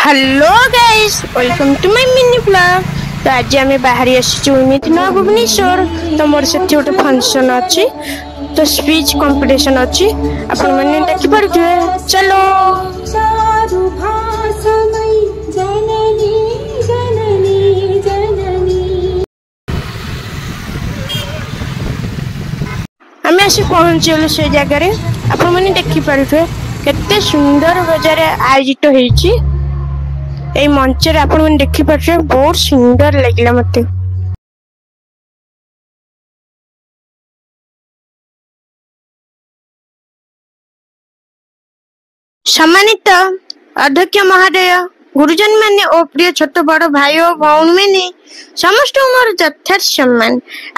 Hello guys, welcome to my mini vlog. ତ ଆଜି ଆମେ ବାହାରି ଆସିଛୁ ଏମିତି ନୂଆ ଭୁବନେଶ୍ୱର। ତ ମୋର ସେଠି ଗୋଟେ ଫଙ୍କସନ୍ ଅଛି, ତ ସ୍ପିଚ୍ କମ୍ପିଟିସନ୍ ଅଛି, ଆପଣମାନେ ଦେଖିପାରୁଥିବେ। ଚାଲୋ। चारुभासमयि जननी जननी जननी। ଆମେ ଆସି ପହଞ୍ଚିଗଲୁ ସେ ଜାଗାରେ। ଆପଣମାନେ ଦେଖିପାରୁଥିବେ କେତେ ସୁନ୍ଦର ବଜାରେ ଆୟୋଜିତ ହେଇଛି ଏଇ ମଞ୍ଚରେ। ଆପଣମାନେ ଦେଖିପାରୁଥିବେ, ବହୁତ ସୁନ୍ଦର ଲାଗିଲା ମତେ। ସମ୍ମାନିତ ଅଧ୍ୟକ୍ଷ ମହୋଦୟ, ଗୁରୁଜନ ମାନେ ଓ ପ୍ରିୟ ଛୋଟ ବଡ ଭାଇ ଓ ଭଉଣୀ ମାନେ, ସମସ୍ତଙ୍କୁ ମୋର ଯଥାର୍ଥ ସମ୍ମାନ।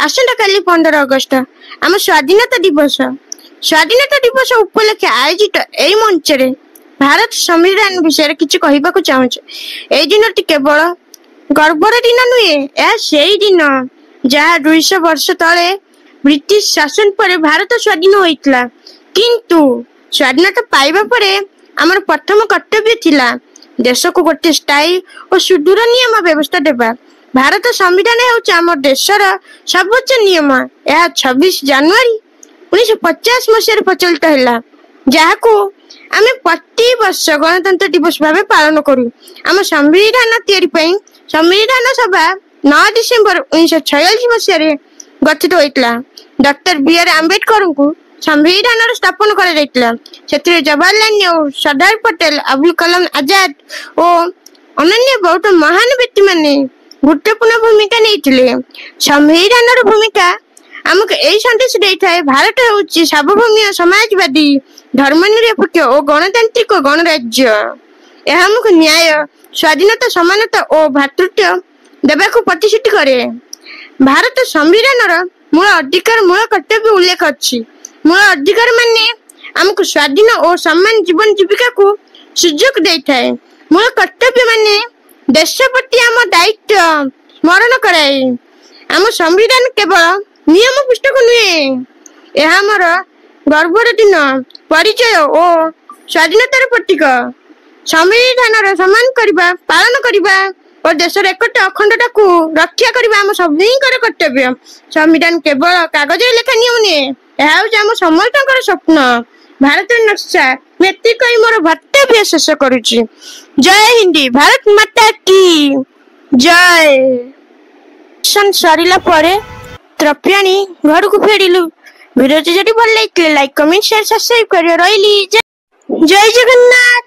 ଆସନ୍ତା କାଲି 15 ଅଗଷ୍ଟ ଆମ ସ୍ୱାଧୀନତା ଦିବସ। ସ୍ୱାଧୀନତା ଦିବସ ଉପଲକ୍ଷେ ଆୟୋଜିତ ଏଇ ମଞ୍ଚରେ ଭାରତ ସମ୍ବିଧାନ ବିଷୟରେ କିଛି କହିବାକୁ ଚାହୁଁଛି। ଏଇ ଦିନଟି କେବଳ ଗର୍ବର ଦିନ ନୁହେଁ, ଏହା ସେଇ ଦିନ ଯାହା 200 ବର୍ଷ ତଳେ ବ୍ରିଟିଶ ଶାସନ ପରେ ଭାରତ ସ୍ୱାଧୀନ ହୋଇଥିଲା। କିନ୍ତୁ ସ୍ୱାଧୀନତା ପାଇବା ପରେ ଆମର ପ୍ରଥମ କର୍ତ୍ତବ୍ୟ ଥିଲା ଦେଶକୁ ଗୋଟିଏ ସ୍ଥାୟୀ ଓ ସୁଦୃଢ ନିୟମ ବ୍ୟବସ୍ଥା ଦେବା। ଭାରତ ସମ୍ବିଧାନ ହେଉଛି ଆମ ଦେଶର ସର୍ବୋଚ୍ଚ ନିୟମ। ଏହା 26 ଜାନୁଆରୀ 1950 ମସିହାରେ ପ୍ରଚଳିତ ହେଲା, ଯାହାକୁ ଆମେ ପ୍ରତିବର୍ଷ ଗଣତନ୍ତ୍ର ଦିବସ ଭାବେ ପାଳନ କରୁ। ଆମ ସମ୍ବିଧାନ ତିଆରି ପାଇଁ ସମ୍ବିଧାନ ସଭା 9 ଡିସେମ୍ବର 1946 ମସିହାରେ ଗଠିତ ହୋଇଥିଲା। ଡକ୍ଟର ବି ଆର ଆମ୍ବେଦକରଙ୍କୁ ସମ୍ବିଧାନର ସ୍ଥାପନ କରାଯାଇଥିଲା। ସେଥିରେ ଜବାହରଲାଲ ନେହେରୁ, ସର୍ଦ୍ଦାର ପଟେଲ, ଅବୁଲ କଲାମ ଆଜାଦ ଓ ଅନ୍ୟାନ୍ୟ ବହୁତ ମହାନ ବ୍ୟକ୍ତିମାନେ ଗୁରୁତ୍ୱପୂର୍ଣ୍ଣ ଭୂମିକା ନେଇଥିଲେ। ସମ୍ବିଧାନର ଭୂମିକା ଆମକୁ ଏଇ ସନ୍ଦେଶ ଦେଇଥାଏ, ଭାରତ ହେଉଛି ସାର୍ବଭୌମ୍ୟ, ସମାଜବାଦୀ, ଧର୍ମନିରପେକ୍ଷ ଓ ଗଣତାନ୍ତ୍ରିକ ଗଣରାଜ୍ୟ। ଏହା ଆମକୁ ନ୍ୟାୟ, ସ୍ୱାଧୀନତା, ସମାନତା ଓ ଭ୍ରାତୃତ୍ୱ ଦେବାକୁ ପ୍ରତିଶ୍ରୁତି କରେ। ଭାରତ ସମ୍ବିଧାନର ମୂଳ ଅଧିକାର, ମୂଳ କର୍ତ୍ତବ୍ୟ ଉଲ୍ଲେଖ ଅଛି। ମୂଳ ଅଧିକାର ମାନେ ଆମକୁ ସ୍ୱାଧୀନ ଓ ସମାନ ଜୀବନ ଜୀବିକାକୁ ସୁଯୋଗ ଦେଇଥାଏ। ମୂଳ କର୍ତ୍ତବ୍ୟ ମାନେ ଦେଶ ପ୍ରତି ଆମ ଦାୟିତ୍ୱ ସ୍ମରଣ କରାଏ। ଆମ ସମ୍ବିଧାନ କେବଳ ନିୟମ ପୁସ୍ତକ ନୁହେଁ, ଏହା ଆମର ଗର୍ବର ଦିନ, ପରିଚୟ ଓ ସ୍ୱାଧୀନତାର ପ୍ରତୀକ। ସମ୍ବିଧାନର ସମ୍ମାନ କରିବା, ପାଳନ କରିବା ଓ ଦେଶର ଏକତା ଅଖଣ୍ଡତାକୁ ରକ୍ଷା କରିବା ଆମ ସଭିଙ୍କର କର୍ତ୍ତବ୍ୟ। ସମ୍ବିଧାନ କେବଳ କାଗଜରେ ଲେଖା ନିୟମ ନୁହେଁ, ଏହା ହେଉଛି ଆମ ସମସ୍ତଙ୍କର ସ୍ୱପ୍ନ ଭାରତର ନକ୍ସା। ମୁଁ ଏତିକି କହି ମୋର ବକ୍ତବ୍ୟ ଶେଷ କରୁଛି। ଜୟ ହିନ୍ଦ, ଭାରତ ମାତା କି ଜୟ। ସରିଲା ପରେ ଟ୍ରଫି ଆଣି ଘରକୁ ଫେରିଲୁ। ଭିଡ଼ିଓଟି ଯଦି ଭଲ ଲାଗିଥିଲେ ଲାଇକ୍, କମେଣ୍ଟ, ସେୟାର, ସବସ୍କ୍ରାଇବ କରିବ। ରହିଲି, ଜୟ ଜଗନ୍ନାଥ।